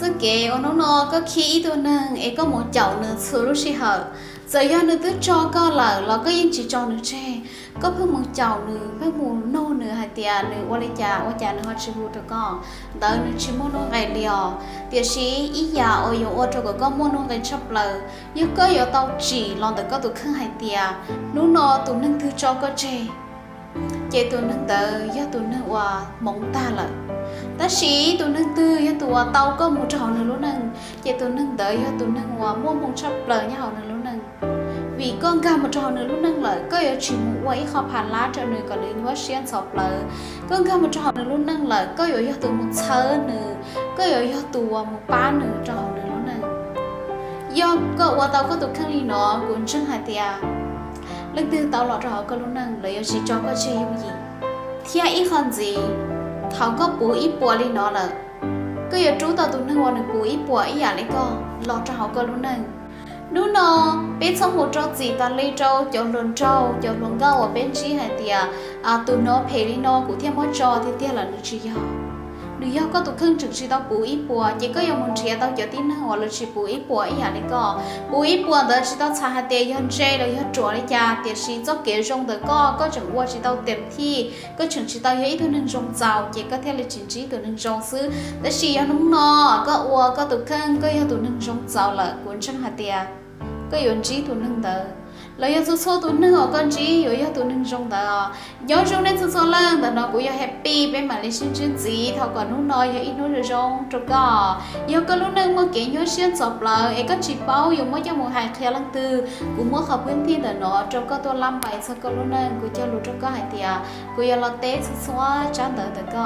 Txoj kev uas hnub no koj khib ib tug neeg es koj mus caum nws txhua lub sij hawm, txawm yog nws twb tso koj lawm los koj yeej tsis tso nws tseg. Koj pheej mus caum nws, pheej mus nug nws hais tias nws ua li cas ua cas nws ho tsis hu rau koj, ntawd nws tsis muaj nuj nqis li os. Tiam sis ib yam uas yuav ua rau kom koj muaj nuj nqis tshaj plaws, yog koj yuav tau tsim los ntawm koj tus kheej hais tias hnub no tus neeg twg tso koj tseg, ces tus neeg ntawd yog tus neeg uas hmoov tag lawm. Tab sis tus neeg twg yog tus uas tau koj mus rau hauv nws lub neej, ces tus neeg ntawd yog tus neeg uas muaj hmoo tshaj plaws nyob hauv nws lub neej. Vim koj nkag mus rau hauv nws lub neej lawm, koj yuav tsis mus ua ib qho pha lab rau nws kom nws nyuaj siab ntxhov plawv. Koj nkag mus rau hauv nws lub neej lawm, koj yuav yog tus mus txhawb nws, koj yuav yog tus uas mus pab nws rau hauv nws lub neej. Yog koj ua tau koj tus kheej li no, kuv ntseeg hais tias leej twg tau los rau hauv koj lub neej, lawv yuav tsis tso koj tseg yooj yim. Thiab ib qho ntxiv, thaum koj puv ib puas li no lawm, koj yuav rub tau tus neeg uas nws puv ib puas ib yam li koj los rau hauv koj lub neej. Hnub no peb txhob mus rau txim tas li rau cov hluas nraug, cov hluas nkauj uas peb ntsib hais tias tus no phem li no kuv thiaj muab tso tiag tiag lawm, nws tsis yog. Nws yog koj tus kheej tseem tsis tau puv ib puas, ces koj yuav mus nrhiav tau cov tib neeg uas lawv tsis puv ib puas ib yam li koj. Puv ib puas ntawd tsis tau txhais hais tias yog ntse los yog ruam li cas, tiam sis txoj kev zoo ntawm koj, koj tseem ua tsis tau tes thij, koj tseem tsis tau yog ib tug neeg zoo txaus, ces koj thiaj li tsis ntsib tus neeg zoo xwb. Tab sis yog hnub no koj ua koj tus kheej, koj yog tus neeg zoo txaus lawm, kuv ntseeg hais tias koj yuav ntsib tus neeg ntawd, los yog txhua txhua tus neeg uas koj ntsib yuav yog tus neeg zoo ntawd. Nyob zoo nej txhua txhua leej, ntawm no kuv yog Happy, peb mam li sib ntsib ntxiv. Thov kom hnub no yog ib hnub zoo zoo rau koj. Yog koj lub neej muaj kev nyuaj siab ntxhov plawv es koj tsis paub yuav muab coj mus hais qhia leej twg, kuv muab qhov phooj ywg ntawm no rau koj tuaj lab npais txog koj lub neej. Kuv cog lus rau koj hais tias kuv yuav los teb txhua txhua tsab ntawv ntawm koj.